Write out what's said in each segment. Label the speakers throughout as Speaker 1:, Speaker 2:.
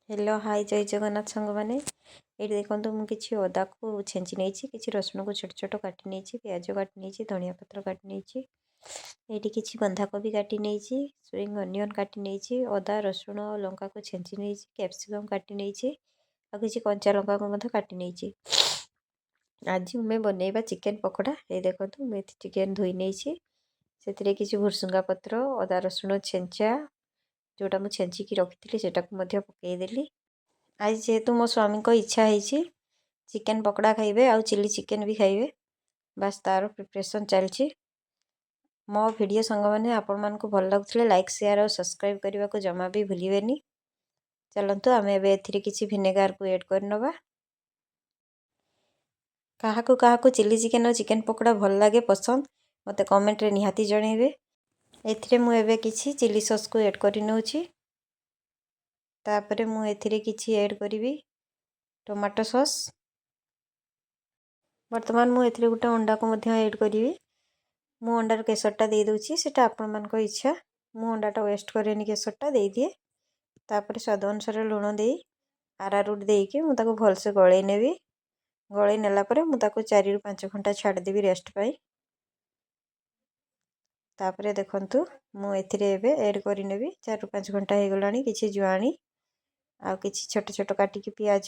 Speaker 1: Hello, high, ଜୟ ଜଗନ୍ନାଥ ସାଙ୍ଗମାନେ। ଏଇଠି ଦେଖନ୍ତୁ, ମୁଁ କିଛି ଅଦାକୁ ଛେଞ୍ଚି ନେଇଛି, କିଛି ରସୁଣକୁ ଛୋଟ ଛୋଟ କାଟି ନେଇଛି, ପିଆଜ କାଟି ନେଇଛି, ଧନିଆ ପତ୍ର କାଟି ନେଇଛି। ଏଇଠି କିଛି ବନ୍ଧାକୋବି କାଟି ନେଇଛି, ସ୍ପ୍ରିଙ୍ଗ ଅନିଅନ୍ କାଟି ନେଇଛି, ଅଦା, ରସୁଣ, ଲଙ୍କାକୁ ଛେଞ୍ଚି ନେଇଛି, କ୍ୟାପ୍ସିକମ୍ କାଟି ନେଇଛି ଆଉ କିଛି କଞ୍ଚା ଲଙ୍କାକୁ ମଧ୍ୟ କାଟି ନେଇଛି। ଆଜି ଆମେ ବନେଇବା ଚିକେନ୍ ପକୋଡ଼ା। ଏଇ ଦେଖନ୍ତୁ, ମୁଁ ଏଠି ଚିକେନ୍ ଧୋଇ ନେଇଛି। ସେଥିରେ କିଛି ଭୃସୁଙ୍ଗା ପତ୍ର, ଅଦା ରସୁଣ ଛେଞ୍ଚା ଯେଉଁଟା ମୁଁ ଛେଞ୍ଚିକି ରଖିଥିଲି, ସେଇଟାକୁ ମଧ୍ୟ ପକାଇଦେଲି। ଆଜି ଯେହେତୁ ମୋ ସ୍ୱାମୀଙ୍କ ଇଚ୍ଛା ହେଇଛି, ଚିକେନ୍ ପକୋଡ଼ା ଖାଇବେ ଆଉ ଚିଲି ଚିକେନ୍ ବି ଖାଇବେ, ବାସ୍ ତା'ର ପ୍ରିପାରେସନ୍ ଚାଲିଛି। ମୋ ଭିଡ଼ିଓ ସାଙ୍ଗମାନେ ଆପଣମାନଙ୍କୁ ଭଲ ଲାଗୁଥିଲେ ଲାଇକ୍, ସେୟାର ଆଉ ସବସ୍କ୍ରାଇବ୍ କରିବାକୁ ଜମା ବି ଭୁଲିବେନି। ଚାଲନ୍ତୁ, ଆମେ ଏବେ ଏଥିରେ କିଛି ଭିନେଗାରକୁ ଏଡ଼୍ କରିନେବା। କାହାକୁ କାହାକୁ ଚିଲି ଚିକେନ୍ ଆଉ ଚିକେନ୍ ପକୋଡ଼ା ଭଲ ଲାଗେ, ପସନ୍ଦ, ମୋତେ କମେଣ୍ଟରେ ନିହାତି ଜଣାଇବେ। ଏଥିରେ ମୁଁ ଏବେ କିଛି ଚିଲି ସସ୍କୁ ଏଡ଼୍ କରି ନେଉଛି। ତାପରେ ମୁଁ ଏଥିରେ କିଛି ଏଡ଼୍ କରିବି ଟମାଟୋ ସସ୍। ବର୍ତ୍ତମାନ ମୁଁ ଏଥିରେ ଗୋଟେ ଅଣ୍ଡାକୁ ମଧ୍ୟ ଏଡ଼୍ କରିବି। ମୁଁ ଅଣ୍ଡାର କେଶରଟା ଦେଇଦେଉଛି, ସେଇଟା ଆପଣମାନଙ୍କ ଇଚ୍ଛା। ମୁଁ ଅଣ୍ଡାଟା ୱେଷ୍ଟ କରେନି, କେଶରଟା ଦେଇଦିଏ। ତାପରେ ସ୍ୱାଦ ଅନୁସାରେ ଲୁଣ ଦେଇ, ଆରାରୁଟ୍ ଦେଇକି ମୁଁ ତାକୁ ଭଲସେ ଗଳେଇ ନେବି। ଗଳେଇ ନେଲା ପରେ ମୁଁ ତାକୁ 4ରୁ 5 ଘଣ୍ଟା ଛାଡ଼ିଦେବି ରେଷ୍ଟ ପାଇଁ। ତାପରେ ଦେଖନ୍ତୁ, ମୁଁ ଏଥିରେ ଏବେ ଏଡ଼୍ କରିନେବି, 4ରୁ 5 ଘଣ୍ଟା ହେଇଗଲାଣି, କିଛି ଜୁଆଣି ଆଉ କିଛି ଛୋଟ ଛୋଟ କାଟିକି ପିଆଜ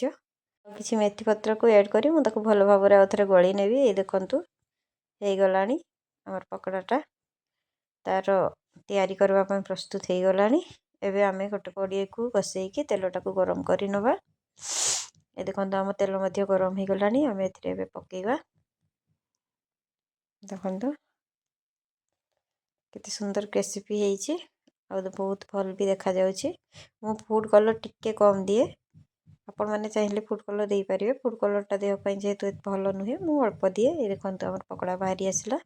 Speaker 1: ଆଉ କିଛି ମେଥି ପତ୍ରକୁ ଏଡ଼୍ କରି ମୁଁ ତାକୁ ଭଲ ଭାବରେ ଆଉ ଥରେ ଗଳେଇ ନେବି। ଏଇ ଦେଖନ୍ତୁ, ହେଇଗଲାଣି ଆମର ପକୋଡ଼ାଟା, ତା'ର ତିଆରି କରିବା ପାଇଁ ପ୍ରସ୍ତୁତ ହେଇଗଲାଣି। ଏବେ ଆମେ ଗୋଟେ କଡ଼େଇକୁ ବସେଇକି ତେଲଟାକୁ ଗରମ କରିନେବା। ଏ ଦେଖନ୍ତୁ, ଆମ ତେଲ ମଧ୍ୟ ଗରମ ହେଇଗଲାଣି। ଆମେ ଏଥିରେ ଏବେ ପକାଇବା। ଦେଖନ୍ତୁ, କେତେ ସୁନ୍ଦର ରେସିପି ହେଇଛି ଆଉ ବହୁତ ଭଲ ବି ଦେଖାଯାଉଛି। ମୁଁ ଫୁଡ଼୍ କଲର୍ ଟିକେ କମ୍ ଦିଏ। ଆପଣମାନେ ଚାହିଁଲେ ଫୁଡ଼୍ କଲର୍ ଦେଇପାରିବେ। ଫୁଡ଼୍ କଲର୍ଟା ଦେହ ପାଇଁ ଯେହେତୁ ଏତେ ଭଲ ନୁହେଁ, ମୁଁ ଅଳ୍ପ ଦିଏ। ଏ ଦେଖନ୍ତୁ, ଆମର ପକୋଡ଼ା ବାହାରି ଆସିଲା।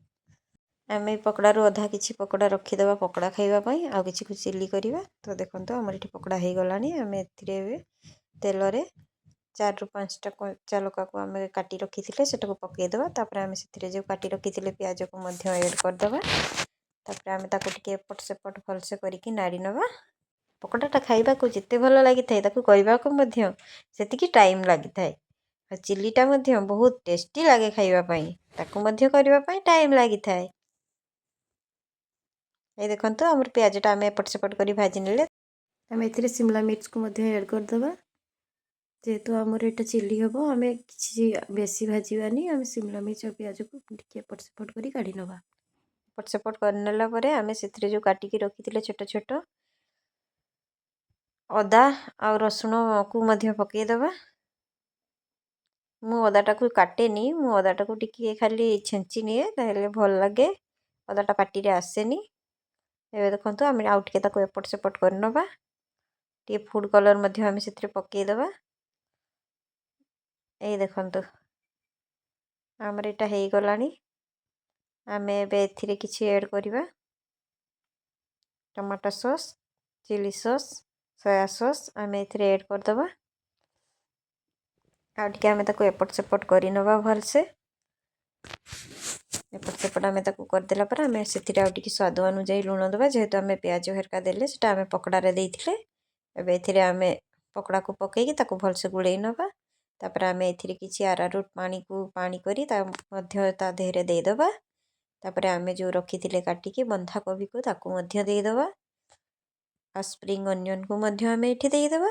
Speaker 1: ଆମେ ପକୋଡ଼ାରୁ ଅଧା କିଛି ପକୋଡ଼ା ରଖିଦେବା ପକୋଡ଼ା ଖାଇବା ପାଇଁ ଆଉ କିଛି ଚିଲି କରିବା। ତ ଦେଖନ୍ତୁ, ଆମର ଏଠି ପକୋଡ଼ା ହେଇଗଲାଣି। ଆମେ ଏଥିରେ ଏବେ ତେଲରେ 4ରୁ 5ଟା କଞ୍ଚା ଲଙ୍କାକୁ ଆମେ କାଟି ରଖିଥିଲେ, ସେଟାକୁ ପକାଇଦେବା। ତାପରେ ଆମେ ସେଥିରେ ଯେଉଁ କାଟି ରଖିଥିଲେ ପିଆଜକୁ ମଧ୍ୟ ଏଡ଼୍ କରିଦେବା। ତାପରେ ଆମେ ତାକୁ ଟିକେ ଏପଟ ସେପଟ ଭଲସେ କରିକି ନାଡ଼ି ନେବା। ପକୋଡ଼ାଟା ଖାଇବାକୁ ଯେତେ ଭଲ ଲାଗିଥାଏ, ତାକୁ କରିବାକୁ ମଧ୍ୟ ସେତିକି ଟାଇମ୍ ଲାଗିଥାଏ। ଆଉ ଚିଲିଟା ମଧ୍ୟ ବହୁତ ଟେଷ୍ଟି ଲାଗେ ଖାଇବା ପାଇଁ, ତାକୁ ମଧ୍ୟ କରିବା ପାଇଁ ଟାଇମ୍ ଲାଗିଥାଏ। ଏଇ ଦେଖନ୍ତୁ, ଆମର ପିଆଜଟା ଆମେ ଏପଟ ସେପଟ କରି ଭାଜି ନେଲେ।
Speaker 2: ଆମେ ଏଥିରେ ସିମଲା ମିର୍ଚକୁ ମଧ୍ୟ ଆଡ଼୍ କରିଦେବା। ଯେହେତୁ ଆମର ଏଇଟା ଚିଲି ହେବ, ଆମେ କିଛି ବେଶୀ ଭାଜିବାନି। ଆମେ ସିମଲା ମିର୍ଚ ଆଉ ପିଆଜକୁ ଟିକେ ଏପଟ ସେପଟ କରି କାଢ଼ି ନେବା।
Speaker 1: ଏପଟ ସେପଟ କରିନେଲା ପରେ ଆମେ ସେଥିରେ ଯେଉଁ କାଟିକି ରଖିଥିଲେ ଛୋଟ ଛୋଟ ଅଦା ଆଉ ରସୁଣକୁ ମଧ୍ୟ ପକାଇଦେବା। ମୁଁ ଅଦାଟାକୁ କାଟେନି, ମୁଁ ଅଦାଟାକୁ ଟିକିଏ ଖାଲି ଛେଞ୍ଚି ନିଏ, ତାହେଲେ ଭଲ ଲାଗେ, ଅଦାଟା ପାଟିରେ ଆସେନି। ଏବେ ଦେଖନ୍ତୁ, ଆମେ ଆଉ ଟିକେ ତାକୁ ଏପଟ ସେପଟ କରିନେବା। ଟିକେ ଫୁଡ଼୍ କଲର୍ ମଧ୍ୟ ଆମେ ସେଥିରେ ପକାଇଦେବା। ଏଇ ଦେଖନ୍ତୁ, ଆମର ଏଇଟା ହେଇଗଲାଣି। ଆମେ ଏବେ ଏଥିରେ କିଛି ଏଡ଼୍ କରିବା tomato sauce, chilli sauce, soya sauce ଆମେ ଏଥିରେ ଏଡ଼୍ କରିଦେବା। ଆଉ ଟିକେ ଆମେ ତାକୁ ଏପଟ ସେପଟ କରିନେବା ଭଲସେ। ଏପଟ ସେପଟ ଆମେ ତାକୁ କରିଦେଲା ପରେ ଆମେ ସେଥିରେ ଆଉ ଟିକେ ସ୍ୱାଦ ଅନୁଯାୟୀ ଲୁଣ ଦେବା। ଯେହେତୁ ଆମେ ପିଆଜ ହେରିକା ଦେଲେ, ସେଇଟା ଆମେ ପକୋଡ଼ାରେ ଦେଇଥିଲେ। ଏବେ ଏଥିରେ ଆମେ ପକୋଡ଼ାକୁ ପକାଇକି ତାକୁ ଭଲସେ ଗୋଳେଇ ନେବା। ତାପରେ ଆମେ ଏଥିରେ କିଛି ଆରାରୁଟ୍ ପାଣିକୁ ପାଣି କରି ତା ମଧ୍ୟ ତା ଦେହରେ ଦେଇଦେବା। ତାପରେ ଆମେ ଯେଉଁ ରଖିଥିଲେ କାଟିକି ବନ୍ଧାକୋବିକୁ, ତାକୁ ମଧ୍ୟ ଦେଇଦେବା ଆଉ ସ୍ପ୍ରିଙ୍ଗ ଅନିଅନ୍କୁ ମଧ୍ୟ ଆମେ ଏଠି ଦେଇଦେବା।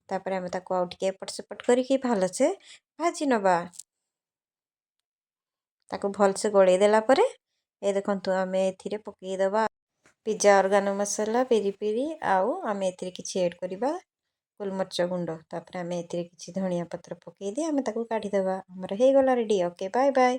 Speaker 1: ତାପରେ ଆମେ ତାକୁ ଆଉ ଟିକେ ଏପଟ ସେପଟ କରିକି ଭଲସେ ଭାଜି ନେବା। ତାକୁ ଭଲସେ ଗୋଳେଇ ଦେଲା ପରେ ଏ ଦେଖନ୍ତୁ, ଆମେ ଏଥିରେ ପକାଇଦେବା ପିଜା ଅର୍ଗାନୋ ମସଲା, ପିରି ପିରି ଆଉ ଆମେ ଏଥିରେ କିଛି ଏଡ଼୍ କରିବା ଗୋଲମରିଚ ଗୁଣ୍ଡ। ତାପରେ ଆମେ ଏଥିରେ କିଛି ଧନିଆ ପତ୍ର ପକାଇ ଦେଇ ଆମେ ତାକୁ କାଢ଼ିଦେବା। ଆମର ହେଇଗଲା ରେଡ଼ି। Okay, bye bye.